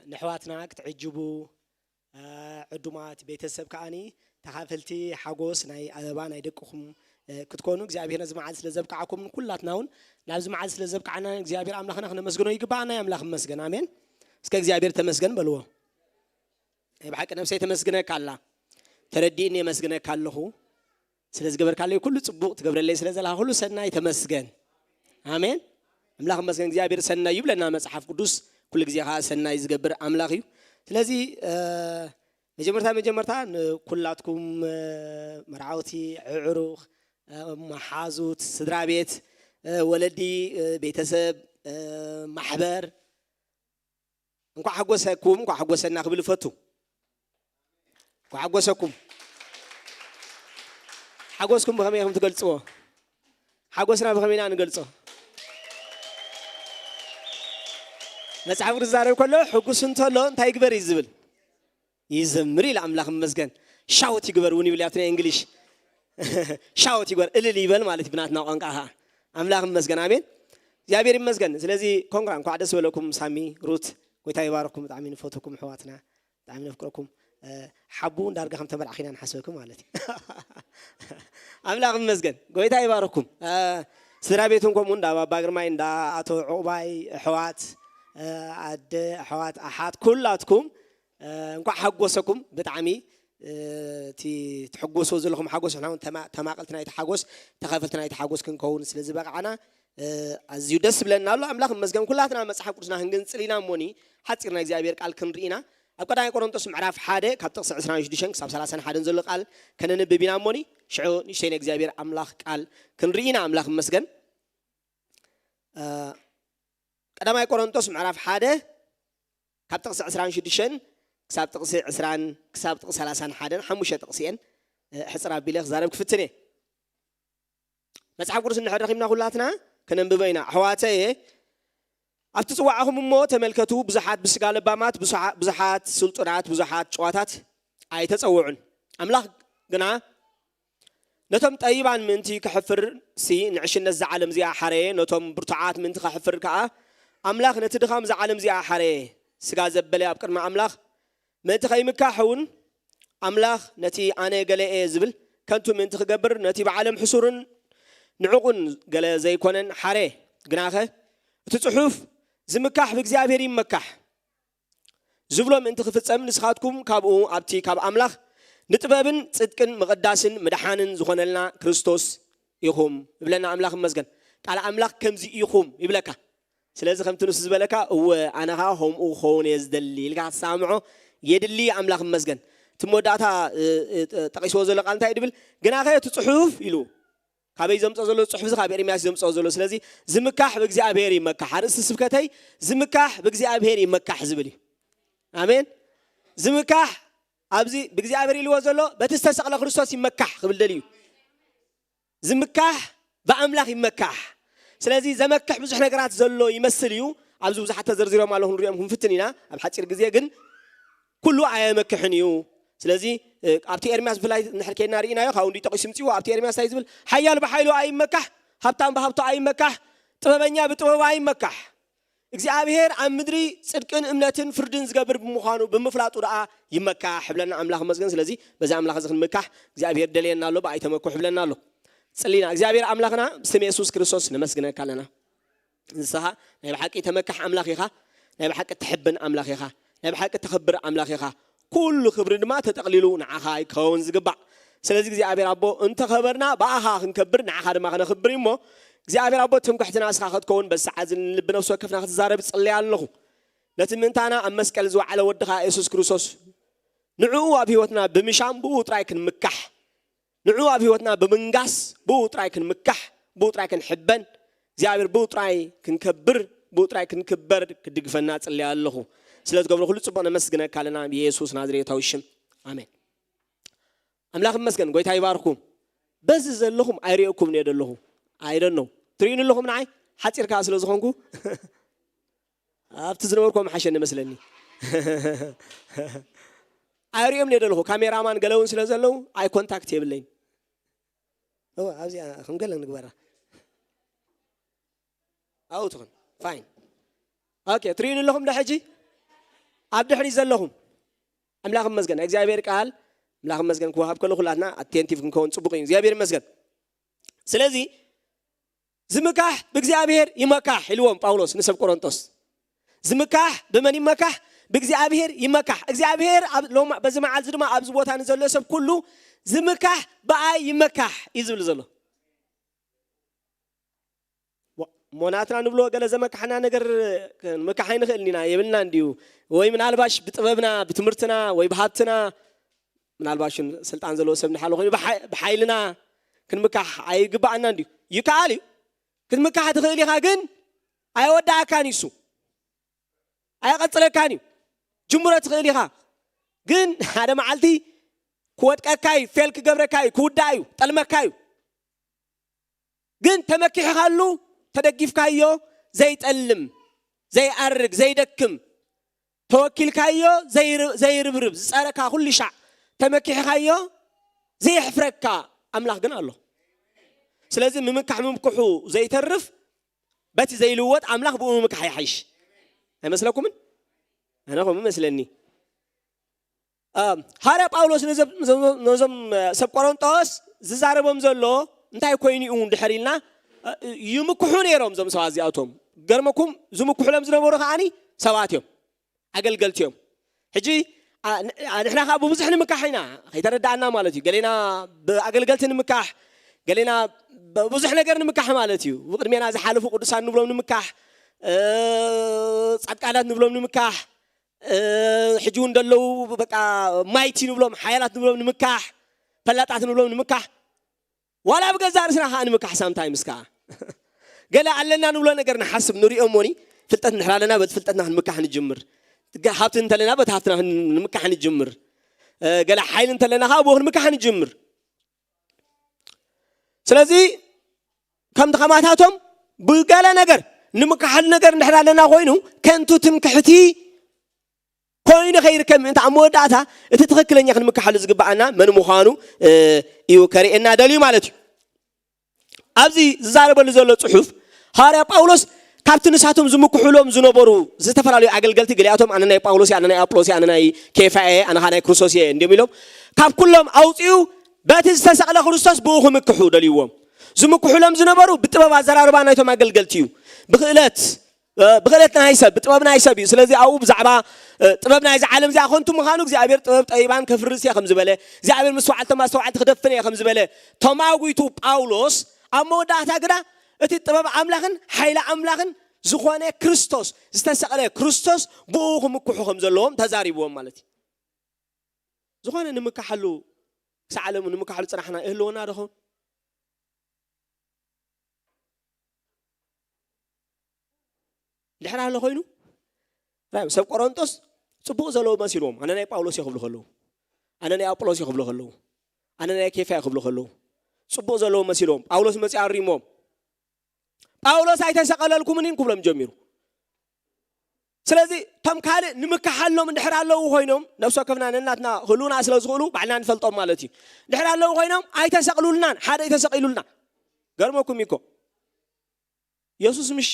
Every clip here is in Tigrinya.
ንኣሕዋትና ክትዕጅቡ፣ እ፣ ዕዱማት ቤተሰብ ከኣኒ ተኻፈልቲ ሓጎስ ናይ ኣበባ ናይ ደቅኹም፣ እ፣ ክትኮኑ እግዚኣብሔር ነዚ መዓልቲ ስለ ዘብቅዓኩም ኩላትና እውን ናብዚ መዓልቲ ስለ ዘብቅዓና እግዚኣብሔር ኣምላኽና ክነመስግኖ ይግብኣና። ኣምላኽ ይመስገን። ኣሜን። እስከ እግዚኣብሔር ተመስገን በልዎ። ናይ ብሓቂ ነፍሰይ ተመስግነካ ኣላ። ተረዲእኒ የመስግነካ ኣለኹ። ስለ ዝገበርካለይ ኩሉ ጽቡቕ ትገብረለይ ስለ ዘለኻ ኩሉ ሰናይ ተመስገን። ኣሜን። ኣምላኽ ይመስገን። እግዚኣብሔር ሰናይ ይብለና መጽሓፍ ቅዱስ። ኩሉ ግዜ ኸኣ ሰናይ ዝገብር ኣምላኽ እዩ። ስለዚ፣ እ፣ መጀመርታ መጀመርታ ንኩላትኩም፣ እ፣ መርዓውቲ፣ ኣዕሩኽ፣ እ፣ መሓዙት፣ ስድራ ቤት፣ እ፣ ወለዲ፣ እ፣ ቤተሰብ፣ እ፣ ማሕበር፣ እንኳዕ ሓጎሰኩም፣ እንኳዕ ሓጎሰና ክብል እፈቱ። እንኳዕ ሓጎሰኩም። ሓጎስኩም ብኸመይ ኢኹም ትገልጽዎ? ሓጎስና ብኸመይ ኢና ንገልጾ? መጽሓፍ ቅዱስ ዝዛረብ ከሎ፣ ሕጉስ እንተሎ እንታይ ይግበር እዩ ዝብል? ይዘምር ኢሉ። ኣምላኽ ይመስገን። ሻውት ይግበር እውን ይብል፣ ያትነ እንግሊሽ። ሻውት ይግበር፣ እልል ይበል ማለት እዩ ብናትና ቋንቋ ኸዓ። ኣምላኽ ይመስገን። ኣሜን። እግዚኣብሔር ይመስገን። ስለዚ ኮንግራ፣ እንኳዕ ደስ በለኩም ሳሚ፣ ሩት፣ ጎይታ ይባርኩም። ብጣዕሚ ንፈትኩም ኣሕዋትና፣ ብጣዕሚ ነፍቅረኩም። እ፣ ሓቡ ዳርጋ ከም ተመርዓኺ ኢና ንሓስበኩም ማለት እዩ። ኣምላኽ ይመስገን። ጎይታ ይባርኩም። እ፣ ስድራ ቤትን ከምኡ እንዳ ባባ ግርማይ፣ እንዳ ኣቶ ዑቕባይ፣ ኣሕዋት፣ እ፣ ኣደ፣ ኣሕዋት፣ ኣሓት፣ ኩላትኩም፣ እ፣ እንኳዕ ሓጎሰኩም። ብጣዕሚ፣ እ፣ እቲ ትሕጎስዎ ዘለኹም ሓጎስ፣ ንሕና እውን ተማ-፣ ተማቐልቲ ናይቲ ሓጎስ፣ ተኻፈልቲ ናይቲ ሓጎስ ክንከውን ስለ ዝበቕዓና፣ እ፣ ኣዝዩ ደስ ይብለና ኣሎ። ኣምላኽ ይመስገን። ኩላትና መጽሓፍ ቅዱስና ክንግንጽል ኢና እሞኒ፣ ሓጺር ናይ እግዚኣብሔር ቃል ክንርኢ ኢና። ኣብ ቀዳማይ ቆሮንቶስ ምዕራፍ ሓደ ካብ ጥቕሲ ዕስራን ሽዱሽተን ክሳብ ሰላሳን ሓደን ዘሎ ቃል ከነንብብ ኢና እሞኒ፣ ሽዑ ንእሽተይ ናይ እግዚኣብሔር ኣምላኽ ቃል ክንርኢ ኢና። ኣምላኽ ይመስገን። እ፣ ቀዳማይ ቆሮንቶስ ምዕራፍ ሓደ ካብ ጥቕሲ ዕስራን ሽዱሽተን ክሳብ ጥቕሲ ዕስራን ክሳብ ጥቕሲ ሰላሳን ሓደን ሓሙሽተ ጥቕሲ እየን፣ እ፣ ሕጽር ኣቢለ ክዛረብ ክፍትን እየ። መጽሓፍ ቅዱስ እንድሕር ረኺብና ኩላትና ከነንብቦ ኢና። ኣሕዋተየ፣ ኣብቲ ጽዋዕኹም እሞ ተመልከቱ፣ ብዙሓት ብስጋ ለባማት፣ ብዙሓ-፣ ብዙሓት ስልጡናት፣ ብዙሓት ጨዋታት ኣይተጸውዑን። ኣምላኽ ግና ነቶም ጠቢባን ምእንቲ ከሕፍር ሲ ንዕሽነት እዛ ዓለም እዚኣ ሓረየ፣ ነቶም ብርቱዓት ምእንቲ ከሕፍር ከኣ ኣምላኽ ነቲ ድኻም እዛ ዓለም እዚኣ ሓረየ። ስጋ ዘበለ ኣብ ቅድሚ ኣምላኽ ምእንቲ ከይምካሕ እውን ኣምላኽ ነቲ ኣነ ገለ እየ ዝብል ከንቱ ምእንቲ ክገብር ነቲ ብዓለም ሕሱርን ንዕቑን ገለ ዘይኮነን ሓረ። ግናኸ እቲ ጽሑፍ ዝምካሕ ብእግዚኣብሔር ይመካሕ ዝብሎ ምእንቲ ክፍጸም ንስኻትኩም ካብኡ ኣብቲ ካብ ኣምላኽ ንጥበብን ጽድቅን ምቕዳስን ምድሓንን ዝኾነልና ክርስቶስ ኢኹም ይብለና። ኣምላኽ ይመስገን። ቃል ኣምላኽ ከምዚ ኢኹም ይብለካ። ስለዚ ከምቲ ንሱ ዝበለካ እወ ኣነ ኸዓ ከምኡ ክኸውን እየ ዝደሊ ኢልካ ክትሰማምዖ የድሊ። ኣምላኽ ይመስገን። እቲ መወዳእታ፣ እ፣ እ፣ ጠቂስዎ ዘሎ ቃል እንታይ እዩ ድብል? ግናኸ እቲ ጽሑፍ ኢሉ ካበይ ዘምፅኦ ዘሎ? ጽሑፍ እዚ ካብ ኤርምያስ ዘምፅኦ ዘሎ። ስለዚ ዝምካሕ ብእግዚኣብሔር ይመካሕ። ኣርእስቲ ስብከተይ ዝምካሕ ብእግዚኣብሔር ይመካሕ ዝብል እዩ። ኣሜን። ዝምካሕ ኣብዚ ብእግዚኣብሔር ኢልዎ ዘሎ በቲ ዝተሰቕለ ክርስቶስ ይመካሕ ክብል ደልዩ። ዝምካሕ ብኣምላኽ ይመካሕ። ስለዚ ዘመክሕ ብዙሕ ነገራት ዘሎ ይመስል እዩ። ኣብዚ ብዙሓት ተዘርዚሮም ኣለኹ፣ ንሪኦም ክንፍትን ኢና ኣብ ሓፂር ግዜ። ግን ኩሉ ኣየመክሕን እዩ። ስለዚ፣ እ፣ ኣብቲ ኤርምያስ ብፍላይ እንድሕር ኬድና ርኢናዮ፣ ካብኡ እንዲ ጠቂሱ ምፅዎ። ኣብቲ ኤርምያስ እንታይ ዝብል? ሓያል ብሓይሉ ኣይመካሕ፣ ሃብታም ብሃብቱ ኣይመካሕ፣ ጥበበኛ ብጥበቡ ኣይመካሕ። እግዚኣብሔር ኣብ ምድሪ ጽድቅን እምነትን ፍርድን ዝገብር ብምዃኑ ብምፍላጡ ደኣ ይመካሕ ይብለና ኣምላኽ ይመስገን። ስለዚ በዚ ኣምላኽ እዚ ክንምካሕ እግዚኣብሔር ደልየና ኣሎ፣ ብኣይ ተመኩሕ ይብለና ኣሎ። ጽሊና እግዚኣብሔር ኣምላኽና ብስም የሱስ ክርስቶስ ነመስግነካ ኣለና። ንስኻ ናይ ብሓቂ ተመካሕ ኣምላኽ ኢኻ፣ ናይ ብሓቂ ትሕብን ኣምላኽ ኢኻ፣ ናይ ብሓቂ ተኽብር ኣምላኽ ኢኻ። ኩሉ ክብሪ ድማ ተጠቕሊሉ ንዓኻ ይከውን ዝግባእ። ስለዚ እግዚኣብሔር ኣቦ እንተኸበርና ብኣኻ ክንከብር ንዓኻ ድማ ከነኽብር እዩ እሞ እግዚኣብሔር ኣቦ ትምክሕትና እስኻ ክትከውን በዚ ሰዓት እዚ ንልቢ ነፍሲ ወከፍና ክትዛረብ እጽልይ ኣለኹ። ነቲ ምእንታና ኣብ መስቀል ዝወዓለ ወድኻ የሱስ ክርስቶስ ንዕኡ ኣብ ህይወትና ብምሻም ብኡ ጥራይ ክንምካሕ፣ ንዕኡ ኣብ ህይወትና ብምንጋስ ብኡ ጥራይ ክንምካሕ፣ ብኡ ጥራይ ክንሕበን እግዚኣብሔር ብኡ ጥራይ ክንከብር፣ ብኡ ጥራይ ክንክበር ክድግፈና እጽልይ ኣለኹ። ስለ ትገብሮ ኩሉ ጽቡቕ ነመስግነካ ኣለና ብየሱስ ናዝሬታዊ ሽም ኣሜን። ኣምላኽ ይመስገን። ጎይታ ይባርኩም። በዚ ዘለኹም ኣይርእየኩም እየ ዘለኹ። I don't know ትርእዩኒ ኣለኹም ንዓይ ሓጺር ከኣ ስለ ዝኾንኩ ኣብቲ ዝነበርኩም ሓሸኒ መስለኒ። ኣይርእዮም እየ ዘለኹ። ካሜራማን ገለ እውን ስለ ዘለዉ ኣይ ኮንታክት የብለይን። እወ ኣብዚኣ ከም ገለ ንግበራ። ኣብኡ ትኹን ፋይን። ኦኬ ትርእዩኒ ኣለኹም ዶ ሕጂ? ኣብ ድሕሪት ዘለኹም ኣምላኽ ይመስገን። ናይ እግዚኣብሔር ቃል ኣምላኽ ይመስገን ክወሃብ ከሎ ኩላትና ኣቴንቲቭ ክንከውን ጽቡቕ እዩ። እግዚኣብሔር ይመስገን። ስለዚ ዝምካሕ ብእግዚኣብሔር ይመካሕ ኢልዎም ጳውሎስ ንሰብ ቆሮንቶስ። ዝምካሕ ብመን ይመካሕ? ብእግዚኣብሔር ይመካሕ። እግዚኣብሔር ኣብ ሎም በዚ መዓልቲ ድማ ኣብዚ ቦታ ንዘሎ ሰብ ኩሉ ዝምካሕ ብኣይ ይመካሕ እዩ ዝብል ዘሎ። ሞ ናትና ንብሎ ገለ ዘመካሕና ነገር ክንምካሕ ኣይንኽእልን ኢና የብልና እንድዩ። ወይ ምናልባሽ ብጥበብና ብትምህርትና ወይ ብሃብትና ምናልባሽ ስልጣን ዘለዎ ሰብ ንሓለ ኮይኑ ብሓይልና ክንምካሕ ኣይግባኣና እንድዩ። ይከኣል እዩ። ክትምካሕ ትኽእል ኢኻ ግን ኣይወዳእካን እዩ እሱ። ኣይቐጽለካን እዩ። ጅምሮ ትኽእል ኢኻ ግን ሓደ መዓልቲ ክወድቀካ እዩ፣ ፌል ክገብረካ እዩ፣ ክውዳእ እዩ፣ ጠልመካ እዩ። ግን ተመኪሕኻሉ ተደጊፍካዮ ዘይጠልም ዘይኣርግ ዘይደክም ተወኪልካዮ ዘይርብርብ ዝጸረካ ኩሉ ሻዕ ተመኪሕኻዮ ዘየሕፍረካ ኣምላኽ ግን ኣሎ። ስለዚ ምምካሕ ምምክሑ ዘይተርፍ በቲ ዘይልወጥ ኣምላኽ ብኡ ምምካሕ ይሓይሽ ኣይመስለኩምን? ኣነ ከምኡ መስለኒ። ሃርያ ጳውሎስ ነዞም ሰብ ቆሮንጦስ ዝዛረቦም ዘሎ እንታይ ኮይኑ እዩ እንድሕር ኢልና ይምክሑ ነይሮም እዞም ሰባት እዚኣቶም። ገርመኩም ዝምክሑሎም ዝነበሩ ከዓኒ ሰባት እዮም፣ ኣገልገልቲ እዮም። ሕጂ ንሕና ከዓ ብብዙሕ ንምካሕ ኢና ከይተረዳእና ማለት እዩ። ገሌና ብኣገልገልቲ ንምካሕ፣ ገሌና ብዙሕ ነገር ንምካሕ ማለት እዩ። ብቅድሜና ዝሓለፉ ቅዱሳን ንብሎም ንምካሕ፣ ፃድቃናት ንብሎም ንምካሕ፣ ሕጂ እውን ደለዉ በቃ ማይቲ ንብሎም ሓያላት ንብሎም ንምካሕ፣ ፈላጣት ንብሎም ንምካሕ፣ ዋላ ብገዛ ርእስና ከዓ ንምካሕ ሳምታይምስ ከዓ ገለ ኣለና ንብሎ ነገር ንሓስብ ንሪኦ እሞኒ ፍልጠት እንድሕር ኣለና በቲ ፍልጠትና ክንምካሕ ንጅምር። ሃብቲ እንተለና በቲ ሃብትና ንምካሕ ንጅምር። ገለ ሓይሊ እንተለና ከዓ ብኡ ክንምካሕ ንጅምር። ስለዚ ከምቲ ከማታቶም ብገለ ነገር ንምካሓሉ ነገር እንድሕር ኣለና ኮይኑ ከንቱ ትምክሕቲ ኮይኑ ከይርከብ ምእንቲ ኣብ መወዳእታ እቲ ትኽክለኛ ክንምካሓሉ ዝግባኣና መን ምዃኑ እዩ ከርእየና ደልዩ ማለት እዩ። ኣብዚ ዝዛረበሉ ዘሎ ፅሑፍ ሃዋርያ ጳውሎስ ካብቲ ንሳቶም ዝምክሑሎም ዝነበሩ ዝተፈላለዩ ኣገልገልቲ ገሊኣቶም ኣነ ናይ ጳውሎስ ኣነ ናይ ኣጵሎስ ኣነ ናይ ኬፋ እየ ኣነ ናይ ክርስቶስ እየ እንዲም ኢሎም ካብ ኩሎም ኣውፅኡ በቲ ዝተሰቕለ ክርስቶስ ብኡ ክምክሑ ደልይዎም። ዝምክሑሎም ዝነበሩ ብጥበብ ኣዘራርባ ናይቶም ኣገልገልቲ እዩ። ብክእለት ብክእለት ናይ ሰብ ብጥበብ ናይ ሰብ እዩ። ስለዚ ኣብኡ ብዛዕባ ጥበብ ናይዚ ዓለም እዚኣ ከንቱ ምዃኑ እግዚኣብሔር ጥበብ ጠቢባን ከፍርስ እየ ከም ዝበለ እግዚኣብሔር ምስ በዓልቶም ኣስተውዓልቲ ክደፍን እየ ከም ዝበለ ተማጒቱ ጳውሎስ ኣብ መወዳእታ ግዳ እቲ ጥበብ ኣምላኽን ሓይሊ ኣምላኽን ዝኾነ ክርስቶስ ዝተሰቕለ ክርስቶስ ብኡ ክምክሑ ከም ዘለዎም ተዛሪብዎም ማለት እዩ። ዝኾነ ንምካሓሉ ክሳዕ ዓለሙ ንምካሓሉ ፅናሕና ይህልወና ዶ ኸውን? ድሕር ኣሎ ኮይኑ ሰብ ቆሮንጦስ ፅቡቕ ዘለዎ መሲልዎም ኣነ ናይ ጳውሎስ እየ ክብሉ ከለዉ ኣነ ናይ ኣጵሎስ እየ ክብሉ ከለዉ ኣነ ናይ ኬፋ እየ ክብሉ ከለዉ ፅቡቕ ዘለዎ መሲልዎም ጳውሎስ መፂ ኣሪምዎም ጳውሎስ ኣይተሰቐለልኩምን ክብሎም ጀሚሩ። ስለዚ እቶም ካልእ ንምካሓሎም እንድሕር ኣለዉ ኮይኖም ነብሲ ወከፍና ነናትና ክህልውና ስለ ዝኽእሉ ባዕልና ንፈልጦም ማለት እዩ። እንድሕር ኣለዉ ኮይኖም ኣይተሰቕሉልናን ሓደ ኣይተሰቒሉልና። ገርመኩም እኮ የሱስ ምሽ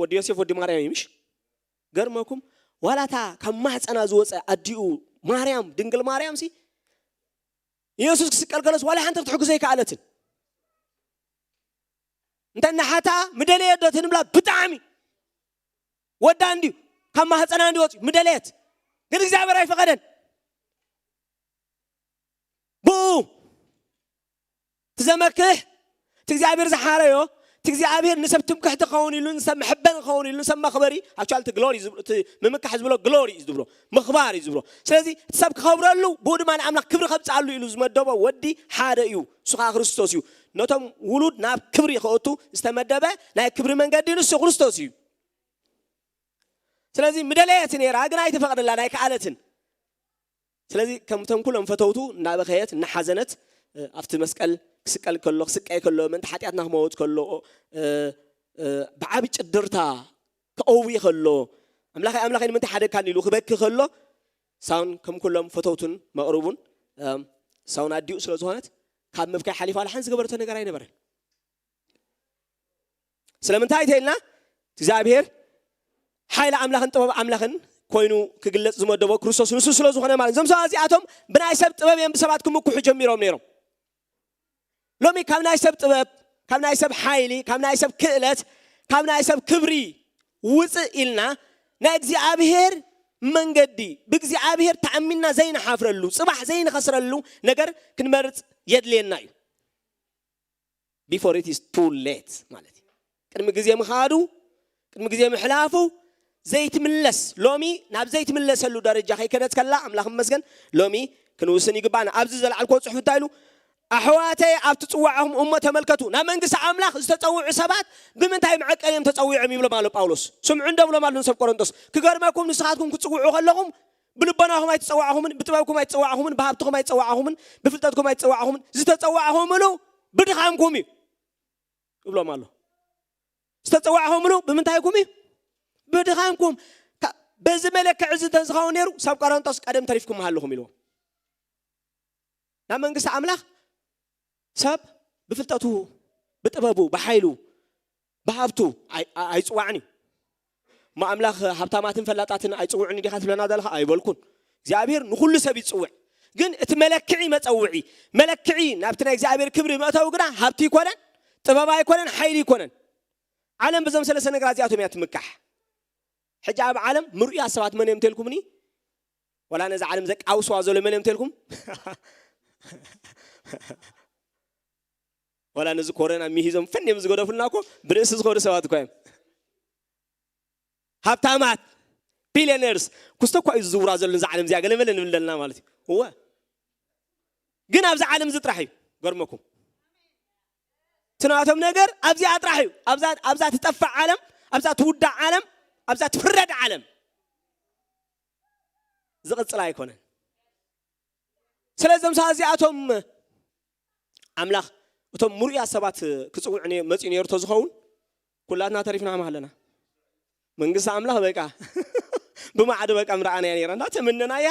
ወዲ ዮሴፍ ወዲ ማርያም እዩ ምሽ? ገርመኩም ዋላታ ካብ ማህፀና ዝወፀ ኣዲኡ ማርያም ድንግል ማርያም ሲ የሱስ ክስቀል ከሎስ ዋላ ሓንቲ ክትሕግዞ ኣይከኣለትን። እንተ እናሓታ ምደለየ ዶ ትንብላ ብጣዕሚ ወዳ እንድዩ ካብ ማህፀና እንዲ ወፅዩ ምደለየት ግን እግዚኣብሔር ኣይፈቐደን። ብኡ ትዘመክሕ እቲ እግዚኣብሔር ዝሓረዮ እቲ እግዚኣብሔር ንሰብ ትምክሕቲ ክኸውን ኢሉ ንሰብ መሐበኒ ክኸውን ኢሉ ንሰብ መኽበሪ ኣክቹዋሊ እቲ ግሎሪ ምምካሕ ዝብሎ ግሎሪ እዩ ዝብሎ ምኽባር እዩ ዝብሎ። ስለዚ እቲ ሰብ ክኸብረሉ ብኡ ድማ ንኣምላኽ ክብሪ ከብፅኣሉ ኢሉ ዝመደቦ ወዲ ሓደ እዩ። እሱ ከዓ ክርስቶስ እዩ። ነቶም ውሉድ ናብ ክብሪ ክእቱ ዝተመደበ ናይ ክብሪ መንገዲ ንሱ ክርስቶስ እዩ። ስለዚ ምደለየት ነይራ ግን ኣይተፈቕደላን ኣይከኣለትን። ስለዚ ከምቶም ኩሎም ፈተውቱ እናበኸየት እናሓዘነት ኣብቲ መስቀል ክስቀል ከሎ ክስቀይ ከሎ ምእንቲ ሓጢኣትና ክመወት ከሎ ብዓቢ ጭድርታ ክቐዊ ከሎ ኣምላኸይ ኣምላኸይ ንምንታይ ሓደካኒ ኢሉ ክበኪ ከሎ ሳውን ከም ኩሎም ፈተውቱን መቕርቡን ሳውን ኣዲኡ ስለ ዝኾነት ካብ ምብካይ ሓሊፋ ዋላ ሓንቲ ዝገበረቶ ነገር ኣይነበረን። ስለምንታይ ተኢልና እግዚኣብሔር ሓይሊ ኣምላኽን ጥበብ ኣምላኽን ኮይኑ ክግለጽ ዝመደቦ ክርስቶስ ንሱ ስለ ዝኾነ ማለት እዩ። እዞም ሰባት እዚኣቶም ብናይ ሰብ ጥበብ እዮም ብሰባት ክምክሑ ጀሚሮም ነይሮም። ሎሚ ካብ ናይ ሰብ ጥበብ፣ ካብ ናይ ሰብ ሓይሊ፣ ካብ ናይ ሰብ ክእለት፣ ካብ ናይ ሰብ ክብሪ ውፅእ ኢልና ናይ እግዚኣብሔር መንገዲ፣ ብእግዚኣብሔር ተኣሚንና ዘይንሓፍረሉ፣ ፅባሕ ዘይንኸስረሉ ነገር ክንመርፅ የድልየና እዩ። Before it is too late ማለት እዩ። ቅድሚ ግዜ ምኻዱ፣ ቅድሚ ግዜ ምሕላፉ ዘይትምለስ፣ ሎሚ ናብ ዘይትምለሰሉ ደረጃ ከይከደት ከላ ኣምላኽ ይመስገን። ሎሚ ክንውስን ይግባና። ኣብዚ ዘልዓልኮ ጽሑፍ እንታይ ኢሉ? ኣሕዋተይ ኣብቲ ጽዋዕኹም እሞ ተመልከቱ። ናብ መንግስቲ ኣምላኽ ዝተጸውዑ ሰባት ብምንታይ መዐቀን እዮም ተጸዊዖም ይብሎም ኣሎ ጳውሎስ። ስምዑ እንዶ ብሎም ኣሎ ንሰብ ቆሮንቶስ። ክገርመኩም ንስኻትኩም ክትጽውዑ ከለኹም ብልቦናኹም ኣይትጸዋዕኹምን፣ ብጥበብኩም ኣይትጸዋዕኹምን፣ ብሃብትኹም ኣይትጸዋዕኹምን፣ ብፍልጠትኩም ኣይትጸዋዕኹምን። ዝተጸዋዕኹምሉ ብድኻምኩም እዩ ይብሎም ኣሎ። ዝተጸዋዕኹምሉ ብምንታይኩም እዩ? ብድኻምኩም። ካ- በዚ መለክዕ እዚ እንተዝኸውን ነይሩ ሰብ ቆሮንቶስ ቀደም ተሪፍኩም ምሃለኹም ኢልዎም። ናብ መንግስቲ ኣምላኽ ሰብ ብፍልጠቱ፣ ብጥበቡ፣ ብሓይሉ፣ ብሃብቱ ኣይ- ኣይ- ኣይጽዋዕን እዩ። እሞ ኣምላኽ ሃብታማትን ፈላጣትን ኣይጽውዕን ዲኻ ትብለና ዘለኻ? ኣይበልኩን። እግዚኣብሔር ንኹሉ ሰብ ይጽውዕ። ግን እቲ መለክዒ መጸውዒ፣ መለክዒ ናብቲ ናይ እግዚኣብሔር ክብሪ መእተዊ ግና ሃብቲ ኣይኮነን፣ ጥበብ ኣይኮነን፣ ሓይሊ ኣይኮነን። ዓለም ብዞም ሰለስተ ነገራት እዚኣቶም እያ ትምካሕ። ሕጂ ኣብ ዓለም ምርኡያ ሰባት መን እዮም ተልኩምኒ? ወላ ነዚ ዓለም ዘቃውስዋ ዘሎ መን እዮም ተልኩም? ወላ ነዚ ኮረና ሚሂዞም ፈን እዮም ዝገደፉልና እኮ ብርእሲ ዝኸዱ ሰባት እኮ እዮም። ሃብታማት፣ ቢልዮነርስ፣ ክስቶ እኳ እዩ ዝዝውራ ዘሎ ነዛ ዓለም እዚኣ ገለመለ ንብል ዘለና ማለት እዩ። እወ። ግን ኣብዚ ዓለም እዚ ጥራሕ እዩ ገርመኩም። እቲ ናቶም ነገር ኣብዚኣ ጥራሕ እዩ። ኣብዛ ኣብዛ ትጠፍእ ዓለም፣ ኣብዛ ትውዳእ ዓለም፣ ኣብዛ ትፍረድ ዓለም ዝቕጽል ኣይኮነን። ስለዚ እዞም ሰባት እዚኣቶም ኣምላኽ እቶም ምሩያት ሰባት ክጽውዕ ነ- መጺኡ ነይሩ ተዝኸውን ኩላትና ተሪፍና ምሃለና። መንግስቲ ኣምላኽ በቃ ብማዕዶ በቃ ምረኣናያ ነይራ እንዳተመነናያ።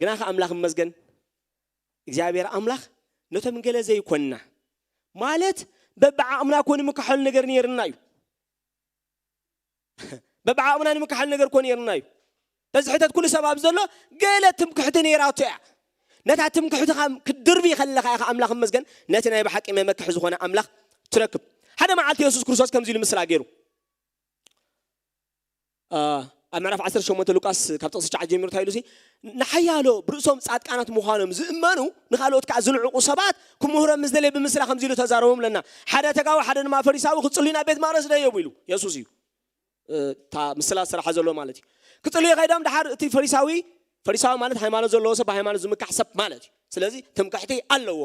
ግና ከ ኣምላኽ ይመስገን፣ እግዚኣብሔር ኣምላኽ ነቶም ገለ ዘይኮንና ማለት በብዓቕምና ኮን ምክሐሉ ነገር ነይርና እዩ። በብዓቕምና ንምክሐል ነገር ኮን ነይርና እዩ። በዚ ሕተት ኩሉ ሰብ ኣብ ዘሎ ገለ ትምክሕቲ ነይራቶ እያ። ነታ ትምክሕትኻ ክትድርቢ ከለኻ ኢኻ ኣምላኽ ይመስገን ነቲ ናይ ብሓቂ መመክሒ ዝኾነ ኣምላኽ ትረክብ። ሓደ መዓልቲ የሱስ ክርስቶስ ከምዚ ኢሉ ምስላ ገይሩ። አ፣ ኣብ ምዕራፍ ዓሰርተ ሸሞንተ ሉቃስ ካብ ጥቕሲ ትሽዓተ ጀሚሩ እንታይ ኢሉ ሲ ንሓያሎ ብርእሶም ጻድቃናት ምዃኖም ዝእመኑ ንኻልኦት ከዓ ዝንዕቑ ሰባት ክምህሮም ምስ ደለየ ብምስላ ከምዚ ኢሉ ተዛረቦም ኣለና። ሓደ ተጋዊ ሓደ ድማ ፈሪሳዊ ክጽልዩ ናብ ቤት መቕደስ ደየቡ ኢሉ የሱስ እዩ። እ፣ እታ ምስላ ዝሰራሓ ዘሎ ማለት እዩ። ክጽልዩ ከይዶም ድሓር እቲ ፈሪሳዊ፣ ፈሪሳዊ ማለት ሃይማኖት ዘለዎ ሰብ፣ ብሃይማኖት ዝምካሕ ሰብ ማለት እዩ። ስለዚ ትምክሕቲ ኣለዎ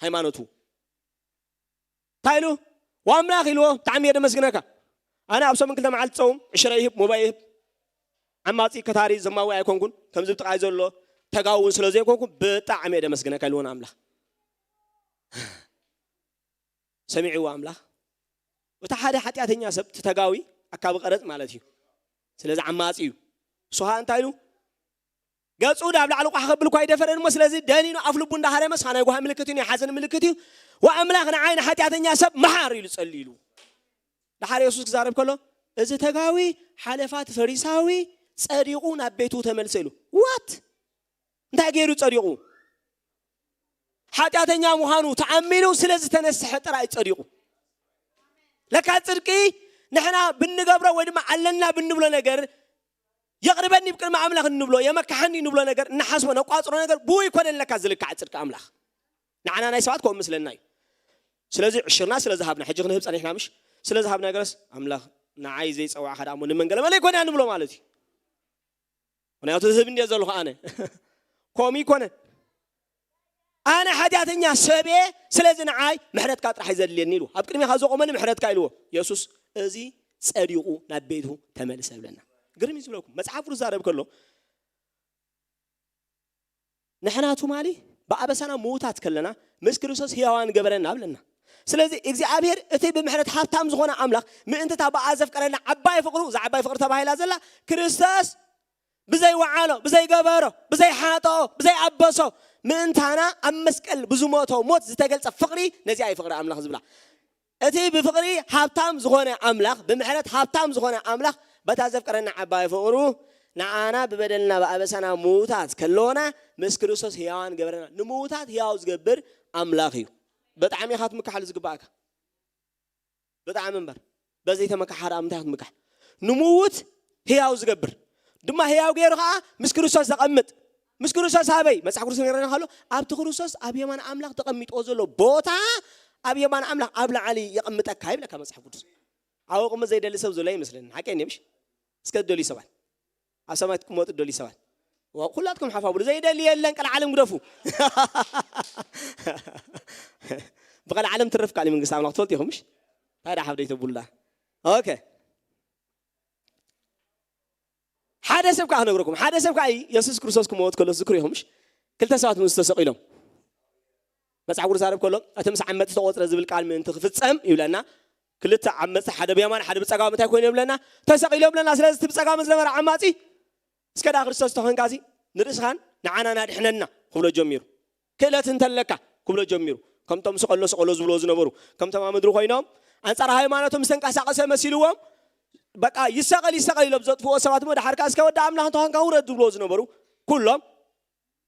ሃይማኖቱ። እንታይ ኢሉ? "ዋምላኽ" ኢልዎ፣ "ብጣዕሚ እየ ደመስግነካ። ኣነ ኣብ ሰሙን ክልተ መዓልቲ ጸውም፣ ዕሽረ ይህብ፣ ሞባይ ይህብ፣ ዓማጺ፣ ከታሪ፣ ዘማዊ ኣይኮንኩን። ከምዚ ብጥቓይ ዘሎ ተጋውን ስለ ዘይኮንኩ ብጣዕሚ እየ ደመስግነካ" ኢልዎ ንኣምላኽ። ሰሚዕዎ ኣምላኽ። እቲ ሓደ ሓጢኣተኛ ሰብ፣ እቲ ተጋዊ፣ ኣካቢ ቀረጽ ማለት እዩ። ስለዚ ዓማጺ እዩ። እሱ ኸኣ እንታይ ኢሉ? ገጹ ናብ ላዕሊ ቋሕ ከብል እኳ ኣይደፈረን እሞ፣ ስለዚ ደኒኑ ኣፍ ልቡ እንዳሃረመ፣ "ስኻ ናይ ጓሂ ምልክት እዩ፣ ናይ ሓዘን ምልክት እዩ። ወኣምላኽ ንዓይ ንሓጢኣተኛ ሰብ መሓር" ኢሉ ጸልዩ ኢሉ። ድሓር የሱስ ክዛረብ ከሎ፣ "እዚ ተጋዊ ሓለፋ እቲ ፈሪሳዊ ጸዲቑ ናብ ቤቱ ተመልሰ" ኢሉ። ዋት? እንታይ ገይሩ ጸዲቑ? ሓጢኣተኛ ምዃኑ ተኣሚኑ ስለ ዝተነስሐ ጥራይ ጸዲቑ። ለካ ጽድቂ ንሕና ብንገብሮ ወይ ድማ ኣለና ብንብሎ ነገር፣ "የቕርበኒ ብቅድሚ ኣምላኽ" እንብሎ፣ "የመካሕኒ" እንብሎ ነገር፣ እንሓስቦ ነቋጽሮ ነገር ብኡ ኣይኮነን ለካ ዝልካዕ ጽድቂ ኣምላኽ። ንዓና ናይ ሰባት ከምኡ ምስለና እዩ። ስለዚ ዕሽርና ስለ ዝሃብና፣ ሕጂ ክንህብ ጸኒሕና ምሽ? ስለ ዝሃብና ገረስ ኣምላኽ ንዓይ ዘይጸዋዕካ ደኣ እሞ ንመን ገለ መለ ኣይኮነ ንብሎ ማለት እዩ። ምኽንያቱ ዝህብ እንድየ ዘለኹ ኣነ። ከምኡ ኣይኮነን። "ኣነ ሓጢኣተኛ ሰብ እየ፣ ስለዚ ንዓይ ምሕረትካ ጥራሕ እዩ ዘድልየኒ" ኢሉ። "ኣብ ቅድሜኻ ዘቆመኒ ምሕረትካ" ኢልዎ። የሱስ "እዚ ጸዲቑ ናብ ቤቱ ተመልሰ" ይብለና። ግርም እዩ ዝብለኩም። መጽሓፍ ቅዱስ ዝዛረብ ከሎ፣ ንሕና ትማሊ ብኣበሳና ምዉታት ከለና፣ ምስ ክርስቶስ ህያዋን ገበረና ብለና። ስለዚ እግዚኣብሔር እቲ ብምሕረት ሃብታም ዝኾነ ኣምላኽ ምእንቲ እታ ብኣ ዘፍቀረና ዓባይ ፍቕሩ፣ እዛ ዓባይ ፍቕሪ ተባሂላ ዘላ፣ ክርስቶስ ብዘይ ወዓሎ፣ ብዘይ ገበሮ፣ ብዘይ ሓጠኦ፣ ብዘይ ኣበሶ፣ ምእንታና ኣብ መስቀል ብዝሞቶ ሞት ዝተገልጸ ፍቕሪ፣ ነዚኣ እዩ ፍቕሪ ኣምላኽ ዝብላ። እቲ ብፍቕሪ ሃብታም ዝኾነ ኣምላኽ፣ ብምሕረት ሃብታም ዝኾነ ኣምላኽ፣ በታ ዘፍቀረና ዓባይ ፍቕሩ ንዓና ብበደልና ብኣበሳና ምዉታት ከለዎና ምስ ክርስቶስ ህያዋን ገበረና። ንምዉታት ህያው ዝገብር ኣምላኽ እዩ። ብጣዕሚ ኢኻ ትምካሓሉ ዝግባእካ። ብጣዕሚ እምበር። በዘይ ተመካሓር ኣብ ምንታይ ክትምካሕ? ንምዉት ህያው ዝገብር ድማ ህያው ገይሩ ኸዓ ምስ ክርስቶስ ዘቐምጥ። ምስ ክርስቶስ ኣበይ? መጽሓፍ ቅዱስ ነግረና ከሎ ኣብቲ ክርስቶስ ኣብ የማን ኣምላኽ ተቐሚጥዎ ዘሎ ቦታ ኣብ የማን ኣምላኽ ኣብ ላዕሊ የቐምጠካ ይብለካ መጽሓፍ ቅዱስ። ኣብኡ ቅመጥ ዘይደሊ ሰብ ዘሎ ይመስለኒ። ሓቂ እኔ ምሽ? እስከ ትደልዩ ሰባት። ኣብ ሰማይ ትቅመጡ ትደልዩ ሰባት። ዋው፣ ኩላትኩም ሓፋ ብሉ። ዘይደሊ የለን፣ ቀልዓለም ግደፉ። ብቐልዓለም ትረፍ ካሊ መንግስቲ ኣምላኽ ትፈልጡ ኢኹም ምሽ? እንታይ ደኣ ሓፍ ደይተብሉላ? ኦኬ። ሓደ ሰብ ከዓ ክነግረኩም። ሓደ ሰብ ከዓ የሱስ ክርስቶስ ክመወት ከሎ ዝክሩ ኢኹም ምሽ? ክልተ ሰባት ምስ ተሰቒሎም። መጽሓፍ ቅዱስ ዛረብ ከሎ፣ እቲ ምስ ዓመጽቲ ተቖጽረ ዝብል ቃል ምእንቲ ክፍጸም ይብለና። ክልተ ዓመጽቲ፣ ሓደ ብየማን፣ ሓደ ብጸጋም እንታይ ኮይኑ ይብለና? ተሰቒሎ ይብለና። ስለዚ እቲ ብጸጋም ዝነበረ ዓማጺ፣ "እስከ ደኣ ክርስቶስ ተኾንካሲ ንርእስኻን ንዓናን ኣድሕነና" ክብሎ ጀሚሩ። "ክእለት እንተለካ" ክብሎ ጀሚሩ። ከምቶም ስቐሎ፣ ስቐሎ ዝብሎ ዝነበሩ፣ ከምቶም ኣብ ምድሪ ኮይኖም ኣንጻር ሃይማኖቶም ዝተንቀሳቐሰ መሲልዎም፣ በቃ፣ "ይሰቐል፣ ይሰቐል" ኢሎም ዘጥፍዎ ሰባት እሞ፣ ደሓር ከኣ "እስከ ወዲ ኣምላኽ እንተኾንካ ውረድ" ዝብሎ ዝነበሩ፣ ኩሎም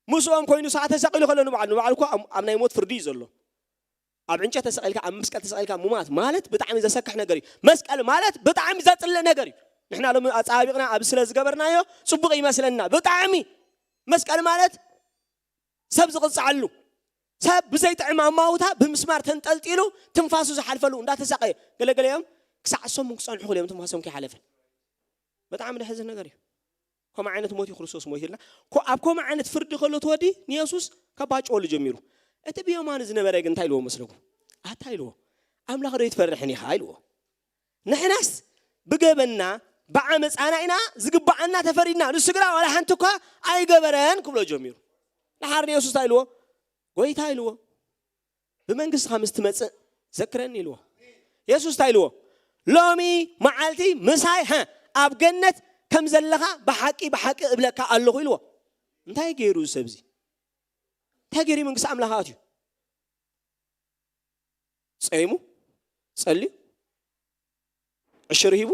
ምስኦም ኮይኑ ሰዓ ተሰቒሉ ከሎ ንባዕሉ፣ ንባዕሉ እኮ ኣብ፣ ኣብ ናይ ሞት ፍርዲ እዩ ዘሎ። ኣብ ዕንጨት ተሰቒልካ፣ ኣብ መስቀል ተሰቒልካ ምማት ማለት ብጣዕሚ ዘሰክሕ ነገር እዩ። መስቀል ማለት ብጣዕሚ ዘጽልእ ነገር እዩ። ንሕና ሎሚ ኣጻቢቕና ኣብ ስለ ዝገበርናዮ ጽቡቕ ይመስለና። ብጣዕሚ መስቀል ማለት ሰብ ዝቕጽዓሉ፣ ሰብ ብዘይጥዕም ኣማውታ ብምስማር ተንጠልጢሉ ትንፋሱ ዝሓልፈሉ እንዳተሳቐየ፣ ገለገለኦም ክሳዕ ሰሙን ክጸንሑ ክልኦም ትንፋሶም ከይሓለፈ። ብጣዕሚ ደሕዝን ነገር እዩ። ከምኡ ዓይነት ሞት እዩ ክርስቶስ ሞይትልና። ኮ-፣ ኣብ ከምኡ ዓይነት ፍርዲ ከሎ እቲ ወዲ ንየሱስ ከባጭወሉ ጀሚሩ። እቲ ብየማኑ ዝነበረ ግን እንታይ ኢልዎ መስለኩም? ኣታ ኢልዎ፣ "ኣምላኽ ዶ ኣይትፈርሕን ኢኻ?" ኢልዎ። ንሕናስ ብገበንና ብዓመፃና ኢና ዝግባኣና ተፈሪድና፣ ንሱ ግና ዋላ ሓንቲ እኳ ኣይገበረን ክብሎ ጀሚሩ። ደሓር ንየሱስ እንታይ ኢልዎ? "ጎይታ" ኢልዎ፣ "ብመንግስትኻ ምስ ትመጽእ ዘክረኒ" ኢልዎ። የሱስ እንታይ ኢልዎ? "ሎሚ መዓልቲ ምሳይ፣ ሀ፣ ኣብ ገነት ከም ዘለኻ ብሓቂ ብሓቂ እብለካ ኣለኹ" ኢልዎ። እንታይ ገይሩ እዚ ሰብዚ? እንታይ ገይሩ መንግስቲ ኣምላኽ ኣትዩ? ጸይሙ? ጸልዩ? ዕሽር ሂቡ?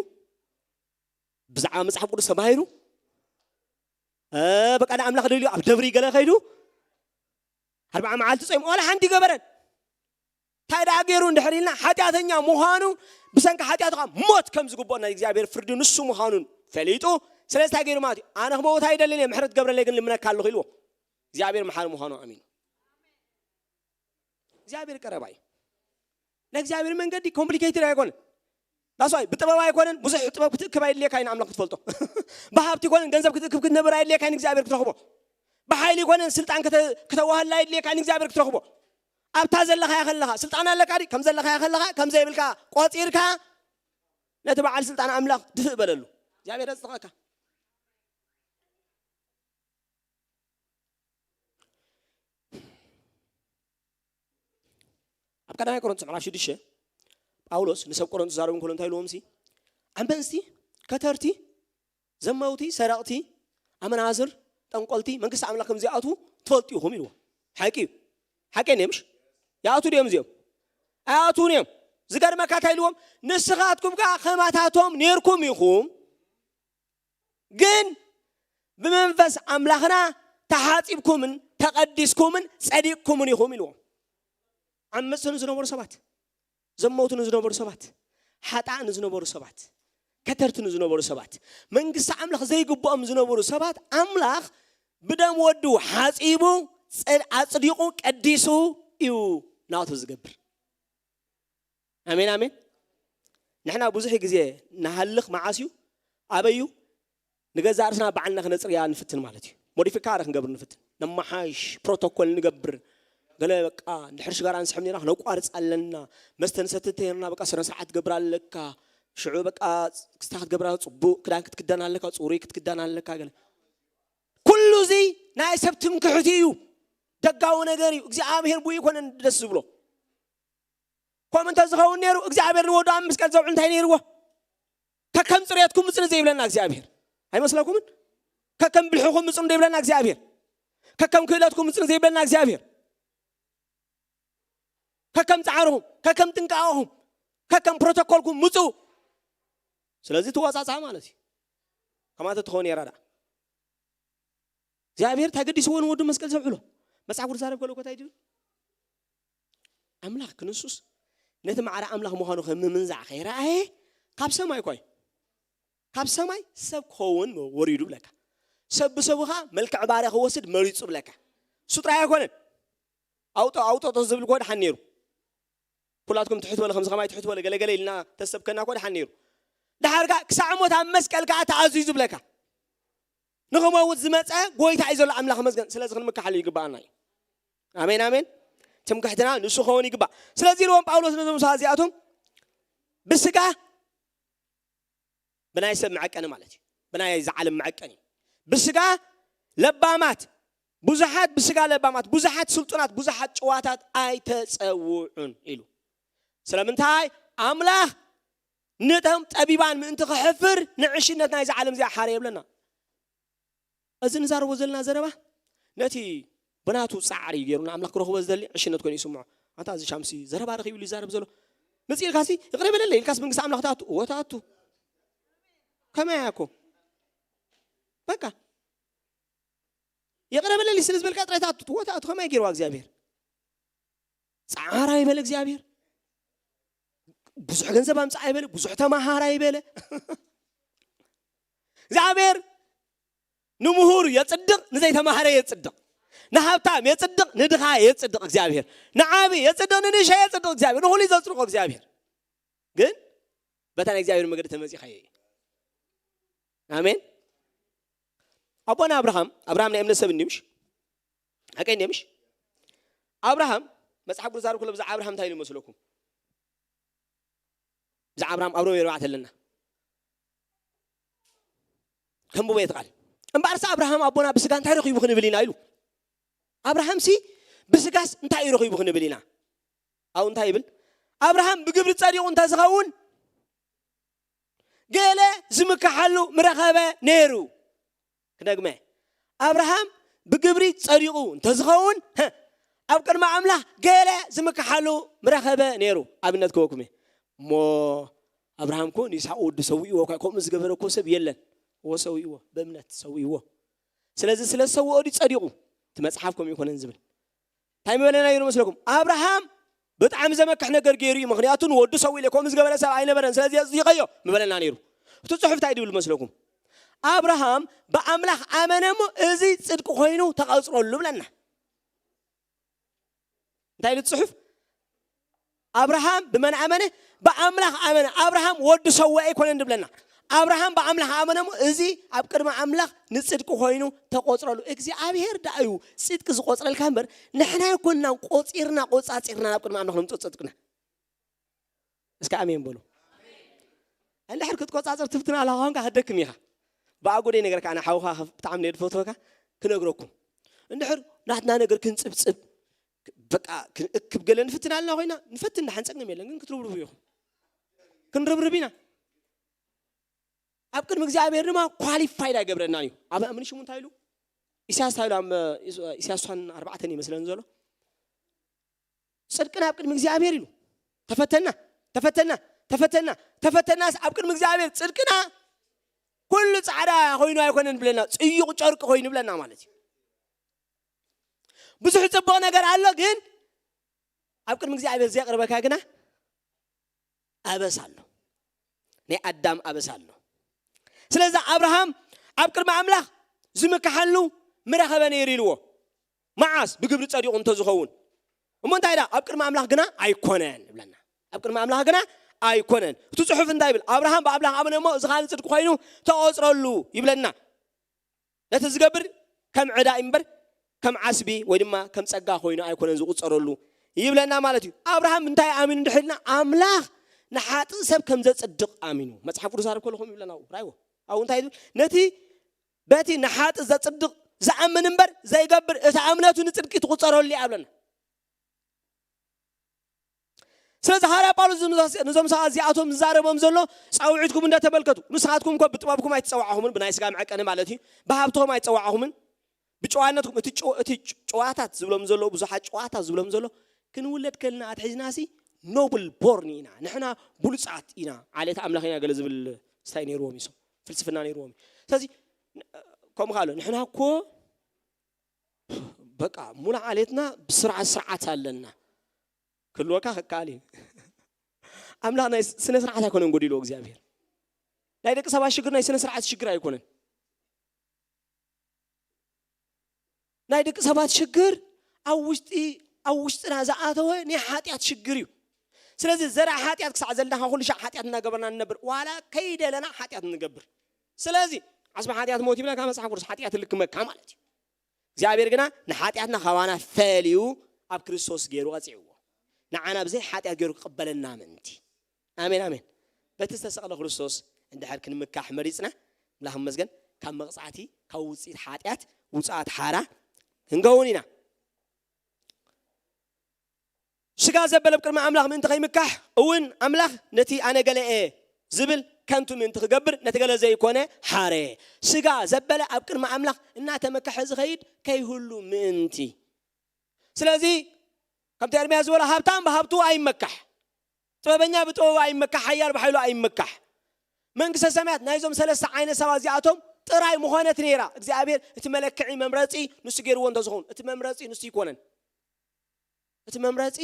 ብዛዕባ መጽሓፍ ቅዱስ ተማሂሩ? እ፣ በቃ ንኣምላኽ ደልዩ ኣብ ደብሪ ገለ ከይዱ? ኣርብዓ መዓልቲ ጸይሙ፣ ዋላ ሓንቲ ገበረን። እንታይ ደኣ ገይሩ እንድሕር ኢልና፣ ሓጢኣተኛ ምዃኑ፣ ብሰንኪ ሓጢኣቱ ኸዓ ሞት ከም ዝግብኦ ናይ እግዚኣብሔር ፍርዲ ንሱ ምዃኑን ፈሊጡ፣ ስለዚ እንታይ ገይሩ ማለት እዩ? "ኣነ ክመውት ኣይደልን እየ፣ ምሕረት ገብረለይ ግን ልምነካ ኣለኹ" ኢልዎ። እግዚኣብሔር መሓሪ ምዃኑ ኣሚኑ። እግዚኣብሔር ቀረባ እዩ። ናይ እግዚኣብሔር መንገዲ ኮምፕሊኬትድ ኣይኮነን። ዳስዋይ ብጥበብ ኣይኮነን፣ ብዙሕ ጥበብ ክትእክብ ኣይድልየካ እዩ ንኣምላኽ ክትፈልጦ። ብሃብቲ ይኮነን፣ ገንዘብ ክትእክብ ክትነብር ኣይድልየካ እዩ ንእግዚኣብሔር ክትረኽቦ። ብሓይሊ ይኮነን፣ ስልጣን ክተ-፣ ክተዋህላ ኣይድልየካ እዩ ንእግዚኣብሔር ክትረኽቦ። ኣብታ ዘለኻያ ከለኻ፣ ስልጣን ኣለካ ድዩ? ከም ዘለኻያ ከለኻ፣ ከም ዘይብልካ ቆጺርካ፣ ነቲ በዓል ስልጣን ኣምላኽ ድፍእ በለሉ። እግዚኣብሔር የጽድቐካ። ኣብ ቀዳማይ ቆሮንቶስ ምዕራፍ ሽዱሽተ፣ ጳውሎስ ንሰብ ቆሮንቶስ ዛረቡ እንከሎ እንታይ ኢልዎም ሲ? "ዓመጽቲ፣ ከተርቲ፣ ዘመውቲ፣ ሰረቕቲ፣ ኣመናዝር፣ ጠንቆልቲ፣ መንግስቲ ኣምላኽ ከም ዘይኣትዉ ትፈልጡ ኢኹም" ኢልዎም። ሓቂ እዩ። ሓቂ እዩ፣ ምሽ? ይኣትዉ ድዮም እዚኦም? ኣይኣትዉን እዮም። ዝገርመካ እንታይ ኢልዎም? "ንስኻትኩም ከኣ ከማታቶም ኔርኩም ኢኹም፣ ግን ብመንፈስ ኣምላኽና ተሓጺብኩምን ተቐዲስኩምን ጸዲቕኩምን ኢኹም" ኢልዎም። ዓመጽቲ ንዝነበሩ ሰባት፣ ዘመውቲ ንዝነበሩ ሰባት፣ ሓጣእ ንዝነበሩ ሰባት፣ ከተርቲ ንዝነበሩ ሰባት፣ መንግስቲ ኣምላኽ ዘይግብኦም ዝነበሩ ሰባት፣ ኣምላኽ ብደም ወዱ ሓጺቡ፣ ጸ-፣ ኣጽዲቑ፣ ቀዲሱ እዩ ናቱ ዝገብር። ኣሜን፣ ኣሜን። ንሕና ብዙሕ ግዜ ንሃልኽ መዓስ እዩ? ኣበይ እዩ? ንገዛእ ርእስና ባዕልና ክነጽርያ ንፍትን ማለት እዩ። ሞዲፊካሪ ክንገብር ንፍትን። ነመሓይሽ፣ ፕሮቶኮል ንገብር። ገለ በቃ፣ እንድሕር ሽጋራ ንስሕብ ነይርና ክነቋርጽ ኣለና። መስተ ንሰቲ እንተይርና በቃ ስነ ስርዓት ትገብር ኣለካ። ሽዑ በቃ ክስታ ክትገብር፣ ጽቡቕ ክዳን ክትክደን ኣለካ፣ ጽሩይ ክትክደን ኣለካ። ገለ ኩሉ እዚ ናይ ሰብ ትምክሕቲ እዩ። ደጋዊ ነገር እዩ። እግዚኣብሔር ብኡ ይኮነን ደስ ዝብሎ። ከምኡ እንተዝኸውን ነይሩ፣ እግዚኣብሔር ንወዱ ኣብ መስቀል ዘውዕል እንታይ ነይርዎ? ከከም ጽሬትኩም ምጽኑ ዘይብለና እግዚኣብሔር። ኣይመስለኩምን? ከከም ብልሕኹም ምጽኑ ዘይብለና እግዚኣብሔር። ከከም ክእለትኩም ምጽኑ ዘይብለና እግዚኣብሔር። ከከም ጻዕርኹም፣ ከከም ጥንቃቐኹም፣ ከከም ፕሮቶኮልኩም ምጽኡ። ስለዚ ትወጻጻ ማለት እዩ። ከማተ ትኸውን የራዳ እግዚኣብሔር እንታይ ገዲስዎ ንወዱ መስቀል ዘብዕሎ? መጽሓፍ ቅዱስ ዛረብ ከሎ እኮ እንታይ ድብል? ኣምላኽ ክንሱስ ነቲ ማዕረ ኣምላኽ ምዃኑ ከም ምምንዛዕ ከይረኣየ ካብ ሰማይ እኳ እዩ። ካብ ሰማይ ሰብ ክኸውን ወሪዱ ብለካ። ሰብ ብሰቡ ኸዓ መልክዕ ባርያ ክወስድ መሪጹ ብለካ። እሱ ጥራይ ኣይኮነን። ኣውጦ ኣውጦጦ ዝብል እኮ ደሓን ነይሩ። ኩላትኩም ትሕት በለ ከምዚ ከማይ ትሕት በለ ገለገለ ኢልና ተሰብከና እኮ ደሓን ነይሩ። ደሓር ከኣ ክሳዕ ሞት ኣብ መስቀል ከኣ ተኣዚዙ ብለካ። ንኽመውት ዝመጸ ጎይታ እዩ ዘሎ ኣምላኽ መስገን። ስለዚ ክንምካሓሉ ይግባኣና እዩ። ኣሜን ኣሜን። ትምክሕትና ንሱ ክኸውን ይግባእ። ስለዚ ኢልዎም ጳውሎስ ነዞም ሰባት እዚኣቶም ብስጋ ብናይ ሰብ መዐቀኒ ማለት እዩ። ብናይ እዚ ዓለም መዐቀኒ ብስጋ ለባማት ብዙሓት ብስጋ ለባማት ብዙሓት ስልጡናት ብዙሓት ጭዋታት ኣይተጸውዑን ኢሉ። ስለምንታይ ኣምላኽ ነቶም ጠቢባን ምእንቲ ክሕፍር ንዕሽነት ናይዚ ዓለም እዚኣ ሓረ የብለና። እዚ ንዛረቦ ዘለና ዘረባ ነቲ ብናቱ ጻዕሪ ገይሩ ንኣምላኽ ክረኽቦ ዝደሊ ዕሽነት ኮይኑ ይስምዖ። ኣንታ እዚ ሻምሲ ዘረባ ረኺቡ ኢሉ ይዛረብ ዘሎ መጽእ ኢልካሲ ይቕረ በለለይ ኢልካስ መንግስቲ ኣምላኽ ትኣቱ እወ ትኣቱ። ከመይ እያ እኮ በቃ ይቕረ በለለይ ስለ ዝበልካ ጥራይ ትኣቱ እወ ትኣቱ። ከመይ ገይርዋ እግዚኣብሔር ጻዕራ ይበለ እግዚኣብሔር ብዙሕ ገንዘብ ኣምጻ ይበለ ብዙሕ ተማሃራ ይበለ እግዚኣብሔር ንምሁር የጽድቕ ንዘይተማሃረ የጽድቕ ንሃብታም የጽድቕ ንድኻ የጽድቕ እግዚኣብሔር ንዓቢ የጽድቕ ንንእሻ የጽድቕ እግዚኣብሔር ንኹሉ ዘጽድቆ እግዚኣብሔር ግን በታ ናይ እግዚኣብሔር መገዲ ተመጺኻዮ እዩ። ኣሜን። ኣቦና ኣብርሃም ኣብርሃም ናይ እምነት ሰብ እንዲምሽ ሓቀይ እንዲምሽ ኣብርሃም መጽሓፍ ቅዱስ ዛርብ ከሎ ብዛዕባ ኣብርሃም እንታይ ኢሉ መስለኩም? ብዛዕባ ኣብርሃም ኣብ ሮሜ ኣርባዕተ ኣለና። ከንብቦ የትቃል እምበኣርሲ ኣብርሃም ኣቦና ብስጋ እንታይ ረኺቡ ክንብል ኢና ኢሉ ኣብርሃምሲ ብስጋስ እንታይ እዩ ረኺቡ ክንብል ኢና? ኣብኡ እንታይ ይብል? ኣብርሃም ብግብሪ ጸዲቑ እንተዝኸውን ገለ ዝምክሓሉ ምረኸበ ነይሩ። ክደግመ ኣብርሃም ብግብሪ ጸዲቑ እንተዝኸውን ኣብ ቅድሚ ኣምላኽ ገለ ዝምክሓሉ ምረኸበ ነይሩ። ኣብነት ክበኩም እሞ ኣብርሃም ኮ ንይስሓቅ ወዱ ሰዊእዎ እኳ ከምኡ ዝገበረ እኮ ሰብ የለን። እዎ ሰዊእዎ ብእምነት ሰዊእዎ። ስለዚ ስለ ዝሰውኦ ድዩ ጸዲቑ? እቲ መጽሓፍ ከምኡ ይኮነን ዝብል እንታይ ምበለና ይሩ መስለኩም? ኣብርሃም ብጣዕሚ ዘመክሕ ነገር ገይሩ እዩ። ምክንያቱ ንወዱ ሰው ኢለ ከምኡ ዝገበረ ሰብ ኣይነበረን። ስለዚ ኣጽዲቐዮ ምበለና ነይሩ። እቲ ጽሑፍ እንታይ ድብል መስለኩም? ኣብርሃም ብኣምላኽ ኣመነ እሞ እዚ ጽድቂ ኮይኑ ተቐጽረሉ ብለና። እንታይ ኢሉ እቲ ጽሑፍ? ኣብርሃም ብመን ኣመነ? ብኣምላኽ ኣመነ። ኣብርሃም ወዲ ሰው ኣይኮነን ድብለና። ኣብርሃም ብኣምላኽ ኣመነ እሞ እዚ ኣብ ቅድሚ ኣምላኽ ንጽድቂ ኮይኑ ተቆጽረሉ። እግዚኣብሔር ደኣ እዩ ጽድቂ ዝቆጽረልካ እምበር ንሕና ኣይኮንናን ቆጺርና ቆጻጺርና ናብ ቅድሚ ኣምላኽ ነምጽኦ ጽድቅና። እስከ ኣሜን በሉ። እንድሕር ክትቆጻጸር ትፍትን ኣለኻ ኾንካ ክደክም ኢኻ። ብኣጎደይ ነገር ከኣ ንሓውኻ ብጣዕሚ ነድፈትወካ ክነግረኩም። እንድሕር ናትና ነገር ክንጽብጽብ በቃ ክንእክብ ገለ ንፍትን ኣለና ኮይና ንፈትን ንሓንጸግንም የለን ግን ክትርብርቡ ኢኹም። ክንርብርብ ኢና። ኣብ ቅድሚ እግዚኣብሔር ድማ ኳሊፋይድ ኣይገብረናን እዩ። ኣብ ኣምኒ ሽሙ እንታይ ኢሉ? ኢሳያስ እንታይ ኢሉ? ኣብ ኢሳያስ ሱሳን ኣርባዕተን ይመስለን ዘሎ ጽድቅና ኣብ ቅድሚ እግዚኣብሔር ኢሉ ተፈተና ተፈተና ተፈተና ተፈተናስ ኣብ ቅድሚ እግዚኣብሔር ጽድቅና ኩሉ ጻዕዳ ኮይኑ ኣይኮነን ብለና ጽዩቕ ጨርቂ ኮይኑ ብለና ማለት እዩ። ብዙሕ ጽቡቕ ነገር ኣሎ ግን ኣብ ቅድሚ እግዚኣብሔር ዘየቕርበካ ግና ኣበስ ኣሎ። ናይ ኣዳም ኣበስ ኣሎ። ስለዚ ኣብርሃም ኣብ ቅድሚ ኣምላኽ ዝምክሓሉ ምረኸበ ነይሩ ኢልዎ። መዓስ ብግብሪ ጸዲቑ እንተዝኸውን እሞ እንታይ ዳ ኣብ ቅድሚ ኣምላኽ ግና ኣይኮነን ይብለና። ኣብ ቅድሚ ኣምላኽ ግና ኣይኮነን። እቲ ጽሑፍ እንታይ ይብል? ኣብርሃም ብኣምላኽ ኣመነ እሞ እዚ ኻል ጽድቂ ኮይኑ ተቖጽረሉ ይብለና። ነቲ ዝገብር ከም ዕዳ እምበር ከም ዓስቢ ወይ ድማ ከም ጸጋ ኮይኑ ኣይኮነን ዝቑጸረሉ ይብለና ማለት እዩ። ኣብርሃም እንታይ ኣሚኑ እንድሕልና ኣምላኽ ንሓጥእ ሰብ ከም ዘጽድቕ ኣሚኑ መጽሓፍ ቅዱስ ኣረብ ከለኹም ይብለና። ራይዎ ኣብኡ እንታይ ይብል? ነቲ በቲ ንሓጥእ ዘጽድቕ ዝኣምን እምበር ዘይገብር እቲ እምነቱ ንጽድቂ ትቑጸረሉ እያ ብለና። ስለዚ ሃዋርያ ጳውሎስ ነዞም ሰባት እዚኣቶም ዝዛረቦም ዘሎ ጻውዒትኩም እንዳተመልከቱ ንስኻትኩም እኮ ብጥበብኩም ኣይትጸዋዕኹምን ብናይ ስጋ መዐቀኒ ማለት እዩ ብሃብትኹም ኣይትጸዋዕኹምን ብጨዋነትኩም እቲ ጨው- እቲ ጨዋታት ዝብሎም ዘሎ ብዙሓት ጨዋታት ዝብሎም ዘሎ ክንውለድ ከልና ኣትሒዝናሲ ኖብል ቦርን ኢና ንሕና ብሉጻት ኢና ዓሌት ኣምላኽ ኢና ገለ ዝብል ስታይ ነይርዎም ይሶም ፍልስፍና ነይርዎም እዩ። ስለዚ ከምኡ ኣሎ። ንሕና እኮ በቃ ሙሉ ዓሌትና ብስርዓት ስርዓት ኣለና ክልወካ ከካል እዩ። ኣምላኽ ናይ ስነ ስርዓት ኣይኮነን ጎዲልዎ እግዚኣብሔር። ናይ ደቂ ሰባት ሽግር ናይ ስነ ስርዓት ሽግር ኣይኮነን። ናይ ደቂ ሰባት ሽግር ኣብ ውሽጢ ኣብ ውሽጥና ዝኣተወ ናይ ሓጢኣት ሽግር እዩ። ስለዚ ዘርኣ ሓጢኣት ክሳዕ ዘለና ኩሉ ሻዕ ሓጢኣት እናገበርና ንነብር፣ ዋላ ከይደለና ሓጢኣት ንገብር። ስለዚ ዓስቢ ሓጢኣት ሞት ይብለካ መጽሓፍ ቅዱስ፣ ሓጢኣት ልክመካ ማለት እዩ። እግዚኣብሔር ግና ንሓጢኣትና ካባና ፈልዩ ኣብ ክርስቶስ ገይሩ ቀጺዕዎ፣ ንዓና ብዘይ ሓጢኣት ገይሩ ክቕበለና ምእንቲ። ኣሜን ኣሜን። በቲ ዝተሰቕለ ክርስቶስ እንድሕር ክንምካሕ መሪጽና፣ ኣምላኽ ይመስገን፣ ካብ መቕጻዕቲ ካብ ውጽኢት ሓጢኣት ውጽኣት ሓራ ክንከውን ኢና። ስጋ ዘበለ ኣብ ቅድሚ ኣምላኽ ምእንቲ ከይምካሕ እውን ኣምላኽ ነቲ ኣነ ገለ እየ ዝብል ከንቱ ምእንቲ ክገብር ነቲ ገለ ዘይኮነ ሓረ። ስጋ ዘበለ ኣብ ቅድሚ ኣምላኽ እናተመከሐ ዝኸይድ ከይህሉ ምእንቲ። ስለዚ ከምቲ ኤርምያስ ዝበሎ ሃብታም ብሃብቱ ኣይመካሕ፣ ጥበበኛ ብጥበቡ ኣይመካሕ፣ ሓያል ብሓይሉ ኣይመካሕ። መንግስተ ሰማያት ናይዞም ሰለስተ ዓይነት ሰባት እዚኣቶም ጥራይ ምኾነት ነይራ። እግዚኣብሔር እቲ መለክዒ መምረፂ ንሱ ገይርዎ እንተዝኸውን፣ እቲ መምረፂ ንሱ ይኮነን። እቲ መምረፂ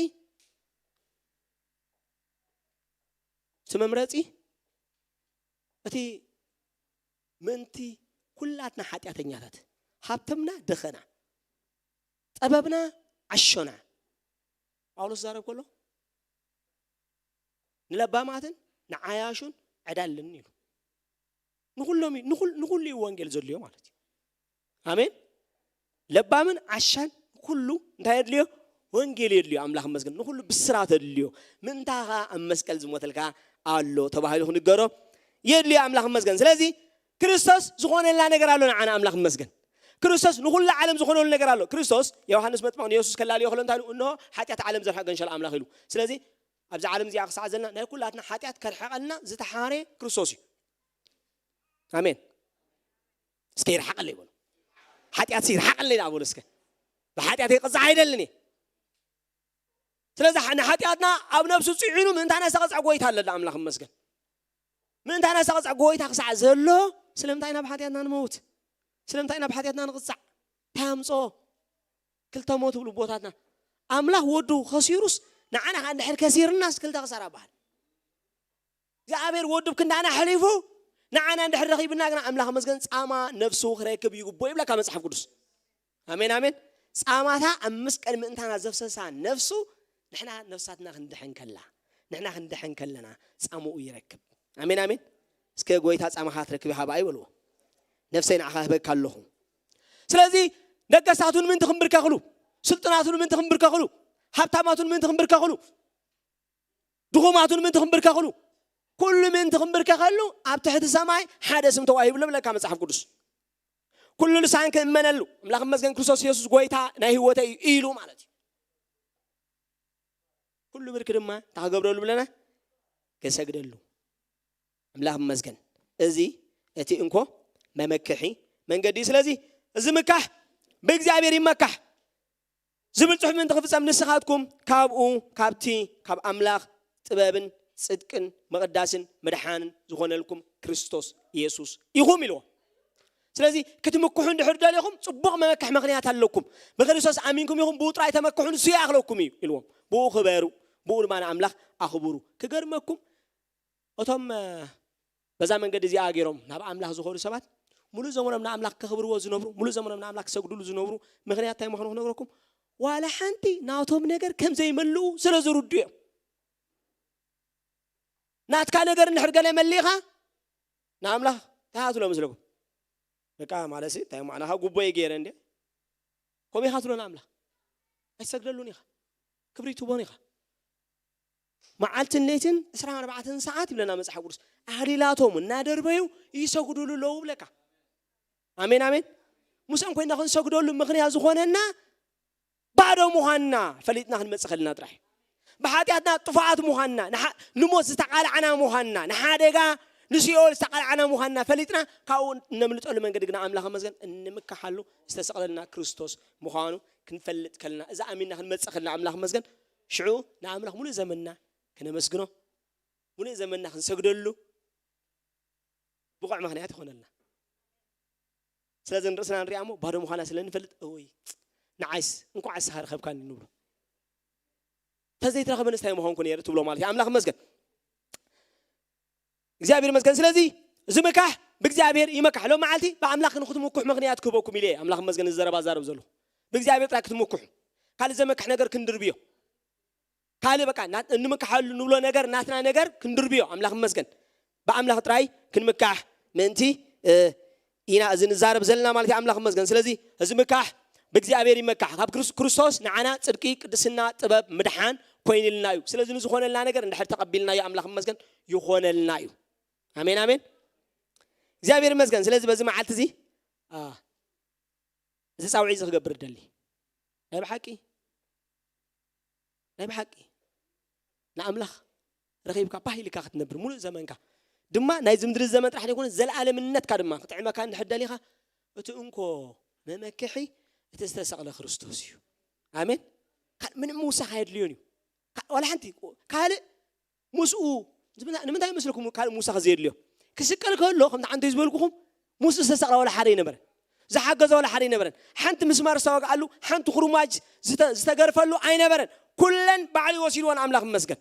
እቲ መምረፂ እቲ ምእንቲ ኩላትና ሓጢኣተኛታት፣ ሃብተምና ደኸና፣ ጠበብና ዓሾና። ጳውሎስ ዛረብ ከሎ ንለባማትን ንዓያሹን ዕዳ ኣለኒ ኢሉ። ንኹሎም እዩ፣ ንኹል-፣ ንኹሉ እዩ ወንጌል ዘድልዮ ማለት እዩ። ኣሜን። ለባምን ዓሻን ኩሉ እንታይ የድልዮ? ወንጌል የድልዮ። ኣምላኽ መስገን ንኹሉ ብስራት የድልዮ። ምእንታኻ ኣብ መስቀል ዝሞተልካ ኣሎ ተባሂሉ ክንገሮ የድልዮ። ኣምላኽ መስገን። ስለዚ ክርስቶስ ዝኾነልና ነገር ኣሎ ንዓና። ኣምላኽ መስገን። ክርስቶስ ንኹሉ ዓለም ዝኾነሉ ነገር ኣሎ። ክርስቶስ ዮሃንስ መጥምቕ ንየሱስ ከላልዮ ከሎ እንታይ ኢሉ? እንሆ ሓጢኣት ዓለም ዘርሐ ገንሸል ኣምላኽ ኢሉ። ስለዚ ኣብዚ ዓለም እዚኣ ክሳዕ ዘለና ናይ ኩላትና ሓጢኣት ከርሕቐልና ዝተሓረ ክርስቶስ እዩ። ኣሜን። እስከ ይርሓቐለይ በሉ። ሓጢኣት ይርሓቐለይ ዳ በሉ እስከ። ብሓጢኣት ክቕጻዕ ኣይደልን እየ። ስለዚ ሓ-፣ ንሓጢኣትና ኣብ ነብሱ ጽዒኑ ምእንታና ዝተቐጽዐ ጎይታ ኣለና። ኣምላኽ ይመስገን። ምእንታና ዝተቐጽዐ ጎይታ ክሳዕ ዘሎ ስለምንታይ ናብ ሓጢኣትና ንመውት? ስለምንታይ ናብ ሓጢኣትና ንቕጻዕ? እንታይ ኣምጽኦ? ክልተ ሞት ብልቦታትና። ኣምላኽ ወዱ ከሲሩስ ንዓና ከኣ እንድሕር ከሲርናስ ክልተ ክሳራ በሃል። እግዚኣብሔር ወዱ ብክንዳና ኣሕሊፉ ንዓና እንድሕር ረኺብና ግና ኣምላኽ መስገን ጻማ ነፍሱ ክረክብ ይግብኦ ይብለካ መጽሓፍ ቅዱስ። ኣሜን ኣሜን። ጻማታ ኣብ መስቀል ምእንታና ዘፍሰሳ ነፍሱ ንሕና ነፍሳትና ክንድሕን ከላ፣ ንሕና ክንድሕን ከለና ጻምኡ ይረክብ። ኣሜን ኣሜን። እስከ ጎይታ ጻማኻ ትረክብ ይሃባ ይበልዎ። ነፍሰይ ንዓኻ ህበካ ኣለኹ። ስለዚ ነገስታቱን ምእንቲ ክንብርከኽሉ፣ ስልጡናቱን ምእንቲ ክንብርከኽሉ፣ ሃብታማቱን ምእንቲ ክንብርከኽሉ፣ ድኹማቱን ምእንቲ ክንብርከኽሉ፣ ኩሉ ምእንቲ ክንብርከኸሉ ኣብ ትሕቲ ሰማይ ሓደ ስም ተዋሂብሎም ይብለካ መጽሓፍ ቅዱስ። ኩሉ ልሳን ክእመነሉ፣ ኣምላኽ መስገን ክርስቶስ የሱስ ጎይታ ናይ ህይወተይ እዩ ኢሉ ማለት እዩ። ኩሉ ብርኪ ድማ እንታይ ክገብረሉ ብለና? ከሰግደሉ። ኣምላኽ መስገን። እዚ እቲ እንኮ መመክሒ መንገዲ እዩ። ስለዚ እዚ ምካሕ ብእግዚኣብሔር ይመካሕ ዝብል ጽሑፍ ምእንቲ ክፍጸም ንስኻትኩም ካብኡ፣ ካብቲ፣ ካብ ኣምላኽ ጥበብን ጽድቅን ምቕዳስን ምድሓንን ዝኾነልኩም ክርስቶስ የሱስ ኢኹም ኢልዎ። ስለዚ ክትምክሑ እንድሕር ደሊኹም ጽቡቕ መመክሒ ምኽንያት ኣለኩም። ብክርስቶስ ኣሚንኩም ኢኹም፣ ብኡ ጥራይ ተመክሑ፣ ንሱ ይኣኽለኩም እዩ ኢልዎም። ብኡ ክበሩ፣ ብኡ ድማ ንኣምላኽ ኣኽብሩ። ክገርመኩም እቶም፣ እ፣ በዛ መንገዲ እዚኣ ገይሮም ናብ ኣምላኽ ዝኾዱ ሰባት፣ ሙሉእ ዘመኖም ንኣምላኽ ከኽብርዎ ዝነብሩ፣ ሙሉእ ዘመኖም ንኣምላኽ ክሰግድሉ ዝነብሩ ምኽንያት እንታይ ምዃኑ ክነግረኩም፣ ዋላ ሓንቲ ናቶም ነገር ከም ዘይመልኡ ስለ ዝርዱ እዮም። ናትካ ነገር እንድሕር ገለ መሊእኻ፣ ንኣምላኽ እንታይ ትብሎ መስለኩም? በቃ ማለት ሲ፣ እንታይ እሞ፣ ኣነ ካብ ጉቦ እየ ገይረ እንዴ? ከምኡ ኢኻ ትብሎ ንኣምላኽ። ኣይትሰግደሉን ኢኻ። ክብሪ ትቦን ኢኻ። መዓልትን ለይትን ዕስራን ኣርባዕተን ሰዓት ይብለና መጽሓፍ ቅዱስ። ኣኽሊላቶም እናደርበዩ ይሰግዱሉ ኣለዉ ብለካ። ኣሜን፣ ኣሜን። ምስኦም ኮይና ክንሰግደሉ ምኽንያት ዝኾነና ባዶ ምዃንና ፈሊጥና ክንመጽእ ከለና ጥራሕ። ብሓጢኣትና ጥፉኣት ምዃንና፣ ንሓ-፣ ንሞት ዝተቓላዕና ምዃንና፣ ንሓደጋ ንሲኦል ዝተቓላዕና ምዃንና ፈሊጥና፣ ካብኡ እነምልጠሉ መንገዲ ግና ኣምላኽ መስገን እንምክሓሉ ዝተሰቕለልና ክርስቶስ ምዃኑ ክንፈልጥ ከለና፣ እዚ ኣሚንና ክንመጽእ ከለና ኣምላኽ መስገን፣ ሽዑ ንኣምላኽ ሙሉእ ዘመንና ክነመስግኖ፣ ሙሉእ ዘመንና ክንሰግደሉ ብቑዕ ምኽንያት ይኾነልና። ስለዚ ንርእስና ንሪኣ እሞ ባዶ ምዃና ስለ ንፈልጥ፣ እወይ ንዓይስ እንኳዕ ንስኻ ረኸብካኒ ንብሎ። ተዘይትረኸበ ንስታይ ምዃንኩ ነይረ ትብሎ ማለት እዩ። ኣምላኽ ይመስገን። እግዚኣብሔር ይመስገን። ስለዚ ዝምካሕ ብእግዚኣብሔር ይመካሕ። ሎም መዓልቲ ብኣምላኽ ንክትምኩሕ ምኽንያት ክህበኩም ኢለ ኣምላኽ ይመስገን። ዝዘረባ ዛረብ ዘሎ ብእግዚኣብሔር ጥራይ ክትምኩሑ። ካልእ ዘመክሕ ነገር ክንድርብዮ፣ ካልእ በቃ ና- እንምካሓሉ ንብሎ ነገር ናትና ነገር ክንድርብዮ። ኣምላኽ ይመስገን። ብኣምላኽ ጥራይ ክንምካሕ ምእንቲ እ፣ ኢና እዚ ንዛረብ ዘለና ማለት እዩ። ኣምላኽ ይመስገን። ስለዚ እዚ ምካሕ ብእግዚኣብሔር ይመካሕ። ካብ ክርስ- ክርስቶስ ንዓና ጽድቂ፣ ቅድስና፣ ጥበብ፣ ምድሓን ኮይንልና እዩ። ስለዚ ንዝኾነልና ነገር እንድሕር ተቐቢልናዮ ኣምላኽ ይመስገን ይኾነልና እዩ። ኣሜን ኣሜን። እግዚኣብሔር ይመስገን። ስለዚ በዚ መዓልቲ እዚ አ፣ እዚ ጻውዒ እዚ ክገብር እደሊ ናይ ብሓቂ ናይ ብሓቂ ንኣምላኽ ረኺብካ ባህ ኢልካ ክትነብር ሙሉእ ዘመንካ ድማ ናይ ዝምድሪ ዘመን ጥራሕ ዘይኮነ ዘለኣለምነትካ ድማ ክጥዕመካ እንድሕር ደሊኻ እቲ እንኮ መመክሒ እቲ ዝተሰቕለ ክርስቶስ እዩ። ኣሜን። ካልእ ምንም ምውሳኽ ኣየድልዮን እዩ። ካ- ዋላ ሓንቲ ካልእ ምስኡ ንምንታይ- ንምንታይ መስለኩም ካልእ ምውሳኽ ዘየድልዮ? ክስቀል ከሎ ከምቲ ዓንተይ ዝበልኩኹም ምስኡ ዝተሰቕለ ዋላ ሓደ ኣይነበረን። ዝሓገዘ ዋላ ሓደ ኣይነበረን። ሓንቲ ምስማር ዝተወግኣሉ ሓንቲ ኩርማጅ ዝተ- ዝተገርፈሉ ኣይነበረን። ኩለን ባዕሉ ወሲድዎን ኣምላኽ ይመስገን።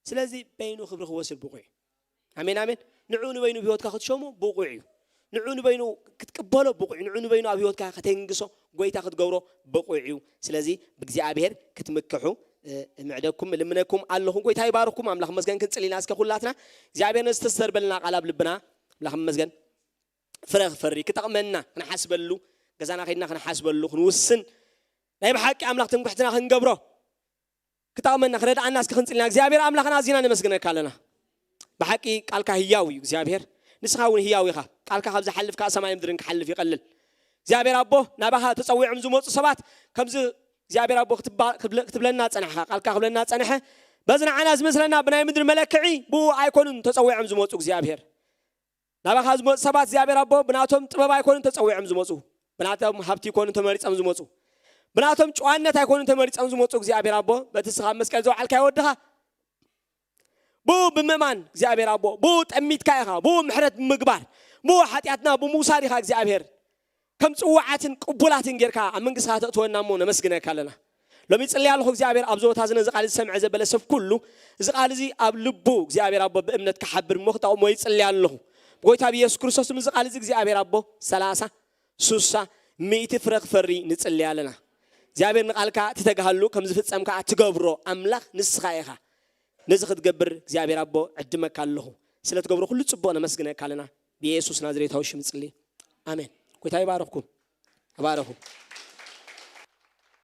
ስለዚ በይኑ ክብሪ ክወስድ ብቑዕ እዩ። ኣሜን ኣሜን። ንዑ ንበይኑ ብህይወትካ ክትሸሞ ብቑዕ እዩ። ንዑ ንበይኑ ክትቅበሎ ብቑዕ እዩ። ንዑ ንበይኑ ኣብ ህይወትካ ከተንግሶ ጎይታ ክትገብሮ ብቑዕ እዩ። ስለዚ ብእግዚኣብሔር ክትምክሑ እ፣ እምዕደኩም እልምነኩም ኣለኹ። ጎይታ ይባርኽኩም። ኣምላኽ መስገን ክንጽል ኢና እስከ ኩላትና። እግዚኣብሔር ነዚ ተስተርበልና ቃል ኣብ ልብና ኣምላኽ መስገን ፍረ ክፈሪ ክጠቕመና ክንሓስበሉ ገዛና ከይድና ክንሓስበሉ ክንውስን ናይ ብሓቂ ኣምላኽ ትምክሕትና ክንገብሮ ክጠቕመና ክረድኣና እስኪ ክንጽልና እግዚኣብሔር ኣምላኽና ኣዚና ነመስግነካ ኣለና። ብሓቂ ቃልካ ህያው እዩ እግዚኣብሔር። ንስኻ እውን ህያው ኢኻ። ቃልካ ካብ ዝሓልፍ ከዓ ሰማይ ምድርን ክሓልፍ ይቐልል። እግዚኣብሔር ኣቦ ናባኻ ተጸዊዖም ዝመፁ ሰባት ከምዚ እግዚኣብሔር ኣቦ ክትባ- ክብለ- ክትብለና ጸናሕኻ ቃልካ ክብለና ጸንሐ። በዚ ንዓና ዝመስለና ብናይ ምድሪ መለክዒ ብኡ ኣይኮኑን ተጸዊዖም ዝመፁ እግዚኣብሔር ናባኻ ዝመፁ ሰባት እግዚኣብሔር ኣቦ ብናቶም ጥበብ ኣይኮኑን ተፀዊዖም ዝመፁ። ብናቶም ሃብቲ ኣይኮኑን ተመሪፀም ዝመፁ። ብናቶም ጨዋነት ኣይኮኑን ተመሪፀም ዝመፁ እግዚኣብሔር ኣቦ በቲ ስኻ መስቀል ዘውዓልካ ወድኻ ብኡ ብምእማን እግዚኣብሔር ኣቦ ብኡ ጠሚትካ ኢኻ ብኡ ምሕረት ብምግባር ብኡ ሓጢኣትና ብምውሳድ ኢኻ እግዚኣብሔር ከም ፅዋዓትን ቅቡላትን ጌርካ ኣብ መንግስቲ ከተእትወና እሞ ነመስግነካ ኣለና። ሎሚ ይፅልይ ኣለኹ እግዚኣብሔር ኣብ ዘወታ ዝነ እዚ ቃል ዝሰምዐ ዘበለ ሰብ ኩሉ እዚ ቃል እዚ ኣብ ልቡ እግዚኣብሔር ኣቦ ብእምነት ክሓብር እሞ ክጠቕሞ ይፅልይ ኣለኹ። ብጎይታ ብየሱስ ክርስቶስ እዚ ቃል እዚ እግዚኣብሔር ኣቦ ሰላሳ ሱሳ ሚእቲ ፍረ ክፈሪ ንፅልይ ኣለና። እግዚኣብሔር ንቃልካ ትተግሃሉ ከም ዝፍፀም ከዓ ትገብሮ ኣምላኽ ንስኻ ኢኻ። ነዚ ክትገብር እግዚኣብሔር ኣቦ ዕድመካ ኣለኹ። ስለ ትገብሮ ኩሉ ፅቡቕ ነመስግነካ ኣለና። ብየሱስ ናዝሬታዊ ሽም ፅሊ ኣሜን። ጎይታ ይባርኽኩም። ተባረኹ።